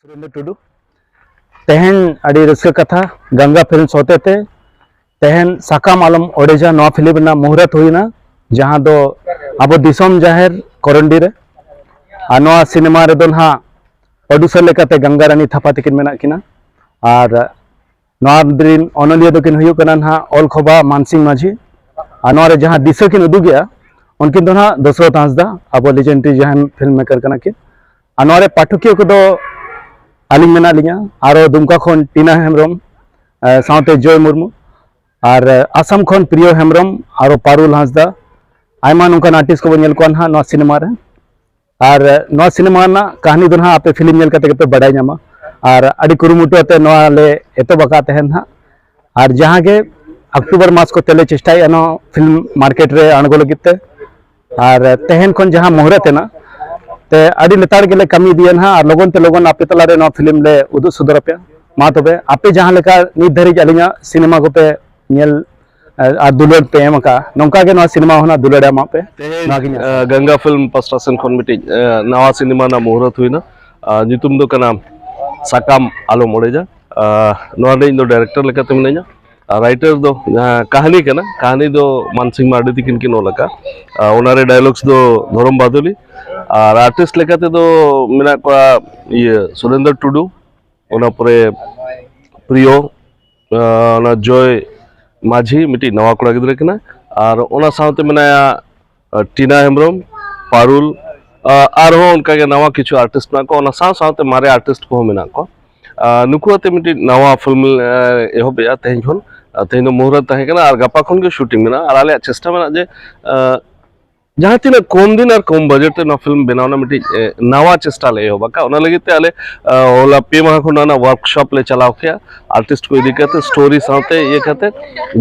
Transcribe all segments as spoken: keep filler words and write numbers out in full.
ᱥᱩᱨᱮᱱᱫᱨᱚ ᱴᱩᱰᱩ᱾ ᱛᱮᱦᱮᱧ ᱟᱹᱰᱤ ᱨᱟᱹᱥᱠᱟᱹ ᱠᱟᱛᱷᱟ, ᱜᱟᱝᱜᱟ ᱯᱷᱤᱞᱢᱥ ᱦᱚᱛᱮᱛᱮ ᱛᱮᱦᱮᱧ ᱥᱟᱠᱟᱢ ᱟᱞᱚᱢ ᱚᱲᱮᱡᱟ ᱱᱚᱣᱟ ᱯᱷᱤᱞᱢ ᱨᱮᱱᱟᱜ ᱢᱩᱦᱩᱨᱟᱛ ᱦᱩᱭᱱᱟ, ᱡᱟᱦᱟᱸ ᱫᱚ ᱟᱵᱚ ᱫᱤᱥᱚᱢ ᱡᱟᱦᱮᱨ ᱠᱚᱨᱚᱱᱰᱤ ᱨᱮ᱾ ᱟᱨ ᱱᱚᱣᱟ ᱥᱤᱱᱮᱢᱟ ᱨᱮᱫᱚ ᱱᱟᱦᱟᱜ ᱯᱨᱚᱰᱭᱩᱥᱟᱨ ᱞᱮᱠᱟᱛᱮ ᱜᱟᱝᱜᱟ ᱨᱟᱱᱤ ᱛᱷᱟᱯᱟ ᱛᱟᱹᱠᱤᱱ ᱢᱮᱱᱟᱜ ᱠᱤᱱᱟ᱾ ᱟᱨ ᱱᱚᱣᱟ ᱨᱤᱱ ᱚᱱᱚᱞᱤᱭᱟᱹ ᱫᱚᱠᱤᱱ ᱦᱩᱭᱩᱜ ᱠᱟᱱᱟ ᱱᱟᱦᱟᱜ ᱚᱞ ᱠᱷᱚᱵᱟ ᱢᱟᱱᱥᱤᱝ ᱢᱟᱹᱡᱷᱤ᱾ ᱟᱨ ᱱᱚᱣᱟ ᱨᱮ ᱡᱟᱦᱟᱸ ᱫᱤᱥᱟᱹ ᱠᱤᱱ ᱩᱫᱩᱜᱮᱜᱼᱟ, ᱩᱱᱠᱤᱱ ᱫᱚ ᱱᱟᱦᱟᱜ ᱫᱚᱥᱨᱚᱛᱷ ᱦᱟᱸᱥᱫᱟ, ᱟᱵᱚ ᱞᱮᱡᱮᱱᱰᱟᱨᱤ ᱡᱟᱦᱟᱸᱭ ᱯᱷᱤᱞᱢ ᱢᱮᱠᱟᱨ ᱠᱟᱱᱟ ᱠᱤᱱ᱾ ᱟᱨ ᱱᱚᱣᱟ ᱨᱮ ᱯᱟᱴᱷᱚᱠᱤᱭᱟᱹ ᱠᱚᱫᱚ ᱟᱹᱞᱤᱧ ᱢᱮᱱᱟᱜ ᱞᱤᱧᱟ, ᱟᱨᱚ ᱫᱩᱢᱠᱟ ᱠᱷᱚᱱ ᱴᱤᱱᱟ ᱦᱮᱢᱵᱨᱚᱢ, ᱮ, ᱥᱟᱶᱛᱮ ᱡᱚᱭ ᱢᱩᱨᱢᱩ, ᱟᱨ, ᱮ, ᱟᱥᱟᱢ ᱠᱷᱚᱱ ᱯᱨᱤᱭᱚ ᱦᱮᱢᱵᱨᱚᱢ, ᱟᱨᱚ ᱯᱟᱨᱩᱞ ᱦᱟᱸᱥᱫᱟ, ᱟᱭᱢᱟ ᱱᱚᱝᱠᱟᱱ ᱟᱨᱴᱤᱥᱴ ᱠᱚᱵᱚᱱ ᱧᱮᱞ ᱠᱚᱣᱟ ᱱᱟᱦᱟᱜ ᱱᱚᱣᱟ ᱥᱤᱱᱮᱢᱟ ᱨᱮ᱾ ᱟᱨ, ᱮ, ᱱᱚᱣᱟ ᱥᱤᱱᱮᱢᱟ ᱨᱮᱱᱟᱜ ᱠᱟᱹᱦᱱᱤ ᱫᱚ ᱱᱟᱦᱟᱜ ᱟᱯᱮ ᱯᱷᱤᱞᱢ ᱧᱮᱞ ᱠᱟᱛᱮ ᱜᱮᱯᱮ ᱵᱟᱰᱟᱭ ᱧᱟᱢᱟ᱾ ᱟᱨ ᱟᱹᱰᱤ ᱠᱩᱨᱩᱢᱩᱴᱩ ᱟᱛᱮ ᱱᱚᱣᱟ ᱞᱮ ᱮᱛᱚᱦᱚᱵ ᱟᱠᱟᱫ ᱛᱟᱦᱮᱱ ᱱᱟᱦᱟᱜ᱾ ᱟᱨ ᱡᱟᱦᱟᱸ ᱜᱮ ᱚᱠᱴᱳᱵᱚᱨ ᱢᱟᱥ ᱠᱚᱛᱮ ᱞᱮ ᱪᱮᱥᱴᱟᱭᱮᱫᱼᱟ ᱱᱚᱣᱟ ᱯᱷᱤᱞᱢ ᱢᱟᱨᱠᱮᱴ ᱨᱮ ᱟᱬᱜᱚ ᱞᱟᱹᱜᱤᱫ ᱛᱮ᱾ ᱟᱨ ᱛᱮᱦᱮᱧ ᱠᱷᱚᱱ ᱡᱟᱦᱟᱸ ᱢᱩᱦᱩᱨᱛ ᱮᱱᱟ, ᱛᱮ ᱟᱹᱰᱤ ᱞᱮᱛᱟᱲ ᱜᱮᱞᱮ ᱠᱟᱹᱢᱤ ᱤᱫᱤᱭᱟ ᱱᱟᱦᱟᱜ, ᱟᱨ ᱞᱚᱜᱚᱱ ᱛᱮ ᱞᱚᱜᱚᱱ ᱟᱯᱮ ᱛᱟᱞᱟᱨᱮ ᱱᱚᱣᱟ ᱯᱷᱤᱞᱢ ᱞᱮ ᱩᱫᱩᱜ ᱥᱚᱫᱚᱨ ᱟᱯᱮᱭᱟ᱾ ᱢᱟ ᱛᱚᱵᱮ, ᱟᱯᱮ ᱡᱟᱦᱟᱸ ᱞᱮᱠᱟ ᱱᱤᱛ ᱫᱷᱟᱹᱨᱤᱡ ᱟᱹᱞᱤᱧᱟᱜ ᱥᱤᱱᱮᱢᱟ ᱠᱚᱯᱮ ᱧᱮᱞ, ᱟᱨ ᱫᱩᱞᱟᱹᱲ ᱯᱮ ᱮᱢ ᱟᱠᱟᱫᱼᱟ, ᱱᱚᱝᱠᱟ ᱜᱮ ᱱᱚᱣᱟ ᱥᱤᱱᱮᱢᱟ ᱦᱚᱸ ᱱᱟᱜ ᱫᱩᱞᱟᱹᱲ ᱮ ᱮᱢᱟᱜ ᱯᱮ᱾ ᱛᱮᱦᱮᱧ, ᱱᱚᱣᱟ ᱜᱤᱧ ᱟᱥᱚᱜᱼᱟ᱾ ᱟᱸ, ᱜᱟᱝᱜᱟ ᱯᱷᱤᱞᱢ ᱯᱟᱥᱴᱟ ᱥᱮᱱ ᱠᱷᱚᱱ ᱢᱤᱫᱴᱤᱡ, ᱟᱸ, ᱱᱟᱣᱟ ᱥᱤᱱᱮᱢᱟ ᱨᱮᱱᱟᱜ ᱢᱩᱦᱩᱨᱛ ᱦᱩᱭᱱᱟ᱾ ᱟᱸ, ᱧᱩᱛᱩᱢ ᱫᱚ ᱠᱟᱱᱟ ᱥᱟᱠᱟᱢ ᱟᱞᱚᱢ ᱚᱲᱮᱡᱟ᱾ ᱟᱸ, ᱱᱚᱣᱟ ᱨᱮ ᱤᱧ ᱫᱚ ᱰᱟᱭᱨᱮᱠᱴᱚᱨ ᱞᱮᱠᱟᱛᱮ ᱢᱤᱱᱟᱹᱧᱟ᱾ ᱟᱨ ᱨᱟᱭᱴᱟᱨ ᱫᱚ ᱡᱟᱦᱟᱸ ᱠᱟᱹᱦᱱᱤ ᱠᱟᱱᱟ, ᱠᱟᱹᱦᱱᱤ ᱫᱚ ᱢᱟᱱᱥᱤᱝ ᱢᱟᱨᱰᱤ ᱛᱤᱠᱤᱱ ᱠᱤᱱ ᱚᱞ ᱟᱠᱟᱫᱼᱟ᱾ ᱟᱨ ᱚᱱᱟ ᱨᱮ ᱰᱟᱭᱞᱚᱜᱥ ᱫᱚ ᱫᱷᱚᱨᱚᱢ ᱵᱟᱫᱚᱞᱤ᱾ ᱟᱨ ᱟᱨᱴᱤᱥᱴ ᱞᱮᱠᱟ ᱛᱮᱫᱚ ᱢᱮᱱᱟᱜ ᱠᱚᱣᱟ ᱤᱭᱟᱹ ᱥᱩᱨᱮᱱᱫᱨᱚ ᱴᱩᱰᱩ, ᱚᱱᱟ ᱯᱚᱨᱮ ᱯᱨᱤᱭᱚ, ᱟᱸ, ᱚᱱᱟ ᱡᱚᱭ ᱢᱟᱹᱡᱷᱤ ᱢᱤᱫᱴᱤᱡ ᱱᱟᱣᱟ ᱠᱚᱲᱟ ᱜᱤᱫᱽᱨᱟᱹ ᱠᱟᱱᱟᱭ, ᱟᱨ ᱚᱱᱟ ᱥᱟᱶᱛᱮ ᱢᱮᱱᱟᱭᱟ, ᱟᱸ, ᱴᱤᱱᱟ ᱦᱮᱢᱵᱨᱚᱢ, ᱯᱟᱨᱩᱞ, ᱟᱸ, ᱟᱨᱦᱚᱸ ᱚᱱᱠᱟᱜᱮ ᱱᱟᱣᱟ ᱠᱤᱪᱷᱩ ᱟᱨᱴᱤᱥᱴ ᱢᱮᱱᱟᱜ ᱠᱚᱣᱟ, ᱚᱱᱟ ᱥᱟᱶ ᱥᱟᱶᱛᱮ ᱢᱟᱨᱮ ᱟᱨᱴᱤᱥᱴ ᱠᱚᱦᱚᱸ ᱢᱮᱱᱟᱜ ᱠᱚᱣᱟ᱾ ᱟᱸ, ᱱᱩᱠᱩ ᱟᱛᱮ ᱢᱤᱫᱴᱤᱡ ᱱᱟᱣᱟ ᱯᱷᱤᱞᱢ ᱞᱮ ᱮᱦᱚᱵᱮᱜᱼᱟ ᱛᱮᱦᱮᱧ ᱠᱷᱚᱱ᱾ ᱟᱸ, ᱛᱮᱦᱮᱧ ᱫᱚ ᱢᱩᱦᱩᱨᱛ ᱛᱟᱦᱮᱸ ᱠᱟᱱᱟ ᱟᱨ ᱜᱟᱯᱟ ᱠᱷᱚᱱ ᱜᱮ ᱥᱩᱴᱤᱝ ᱢᱮᱱᱟᱜᱼᱟ, ᱟᱨ ᱟᱞᱮᱭᱟᱜ ᱪᱮᱥᱴᱟ ᱢᱮᱱᱟᱜᱼᱟ ᱡᱮ, ᱟᱸ, ᱡᱟᱦᱟᱸ ᱛᱤᱱᱟᱹᱜ ᱠᱚᱢ ᱫᱤᱱ ᱟᱨ ᱠᱚᱢ ᱵᱟᱡᱮᱴ ᱛᱮ ᱱᱚᱣᱟ ᱯᱷᱤᱞᱢ ᱵᱮᱱᱟᱣ ᱨᱮᱱᱟᱜ ᱢᱤᱫᱴᱤᱡ, ᱮ, ᱱᱟᱣᱟ ᱪᱮᱥᱴᱟ ᱞᱮ ᱮᱦᱚᱵ ᱟᱠᱟᱫ᱾ ᱚᱱᱟ ᱞᱟᱹᱜᱤᱫ ᱛᱮ ᱟᱞᱮ, ᱟ, ᱦᱚᱞᱟ ᱯᱮ ᱢᱟᱦᱟ ᱠᱷᱚᱱ ᱚᱱᱟ ᱣᱟᱨᱠᱥᱚᱯ ᱞᱮ ᱪᱟᱞᱟᱣ ᱠᱮᱜᱼᱟ, ᱟᱨᱴᱤᱥᱴ ᱠᱚ ᱤᱫᱤ ᱠᱟᱛᱮ, ᱥᱴᱳᱨᱤ ᱥᱟᱶᱛᱮ ᱤᱭᱟᱹ ᱠᱟᱛᱮ,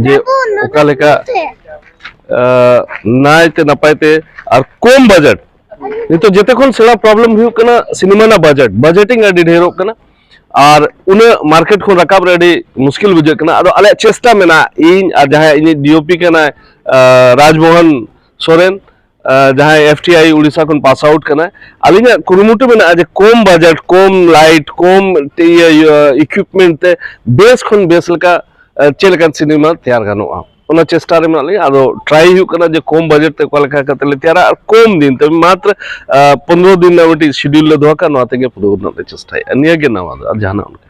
ᱡᱮ ᱚᱠᱟ ᱞᱮᱠᱟ, ᱟ, ᱱᱟᱭ ᱛᱮ ᱱᱟᱯᱟᱭ ᱛᱮ ᱟᱨ ᱠᱚᱢ ᱵᱟᱡᱮᱴ᱾ ᱱᱤᱛᱚᱜ ᱡᱮᱛᱮ ᱠᱷᱚᱱ ᱥᱮᱬᱟ ᱯᱨᱚᱵᱞᱮᱢ ᱦᱩᱭᱩᱜ ᱠᱟᱱᱟ ᱥᱤᱱᱮᱢᱟ ᱨᱮᱱᱟᱜ ᱵᱟᱡᱮᱴ, ᱵᱟᱡᱮᱴᱤᱝ ᱟᱹᱰᱤ ᱰᱷᱮᱨᱚᱜ ᱠᱟᱱᱟ, ᱟᱨ ᱩᱱᱟᱹᱜ ᱢᱟᱨᱠᱮᱴ ᱠᱷᱚᱱ ᱨᱟᱠᱟᱵ ᱨᱮ ᱟᱹᱰᱤ ᱢᱩᱥᱠᱤᱞ ᱵᱩᱡᱷᱟᱹᱜ ᱠᱟᱱᱟ᱾ ᱟᱫᱚ ᱟᱞᱮᱭᱟᱜ ᱪᱮᱥᱴᱟ ᱢᱮᱱᱟᱜᱼᱟ, ᱤᱧ ᱟᱨ ᱡᱟᱦᱟᱸᱭ ᱤᱧᱤᱡ ᱰᱤ ᱳ ᱯᱤ ᱠᱟᱱᱟᱭ, ᱟ, ᱨᱟᱡᱽᱢᱳᱦᱚᱱ ᱥᱚᱨᱮᱱ, ᱟᱸ, ᱡᱟᱦᱟᱸᱭ ᱮᱯᱷ ᱴᱤ ᱟᱭ ᱩᱲᱤᱥᱥᱟ ᱠᱷᱚᱱ ᱯᱟᱥ ᱟᱣᱩᱴ ᱠᱟᱱᱟᱭ, ᱟᱹᱞᱤᱧᱟᱜ ᱠᱩᱨᱩᱢᱩᱴᱩ ᱢᱮᱱᱟᱜᱼᱟ ᱡᱮ ᱠᱚᱢ ᱵᱟᱡᱮᱴ, ᱠᱚᱢ ᱞᱟᱭᱤᱴ, ᱠᱚᱢ ᱤᱭᱟᱹ ᱤᱠᱩᱭᱤᱯᱢᱮᱱᱴ ᱛᱮ ᱵᱮᱥ ᱠᱷᱚᱱ ᱵᱮᱥ ᱞᱮᱠᱟ, ᱟᱸ, ᱪᱮᱫ ᱞᱮᱠᱟᱱ ᱥᱤᱱᱮᱢᱟ ᱛᱮᱭᱟᱨ ᱜᱟᱱᱚᱜᱼᱟ, ᱚᱱᱟ ᱪᱮᱥᱴᱟ ᱨᱮ ᱢᱮᱱᱟᱜ ᱞᱤᱧᱟ᱾ ᱟᱫᱚ ᱴᱨᱟᱭ ᱦᱩᱭᱩᱜ ᱠᱟᱱᱟ ᱡᱮ ᱠᱚᱢ ᱵᱟᱡᱮᱴ ᱛᱮ ᱚᱠᱟ ᱞᱮᱠᱟ ᱠᱟᱛᱮ ᱞᱮ ᱛᱮᱭᱟᱨᱟ, ᱟᱨ ᱠᱚᱢ ᱫᱤᱱ ᱛᱮ ᱢᱟᱛᱨᱚ, ᱟᱸ, ᱯᱚᱱᱨᱚ ᱫᱤᱱ ᱨᱮᱱᱟᱜ ᱢᱤᱫᱴᱤᱡ ᱥᱤᱰᱤᱭᱩᱞ ᱞᱮ ᱫᱚᱦᱚ ᱠᱟᱜᱼᱟ, ᱱᱚᱣᱟ ᱛᱮᱜᱮ ᱯᱩᱨᱟᱹᱣ ᱨᱮᱱᱟᱜ ᱞᱮ ᱪᱮᱥᱴᱟᱭᱟ᱾ ᱱᱤᱭᱟᱹ ᱜᱮ ᱱᱟᱣᱟ ᱫᱚ, ᱟᱨ ᱡᱟᱦᱟᱱᱟᱜ ᱚᱱᱠᱟ᱾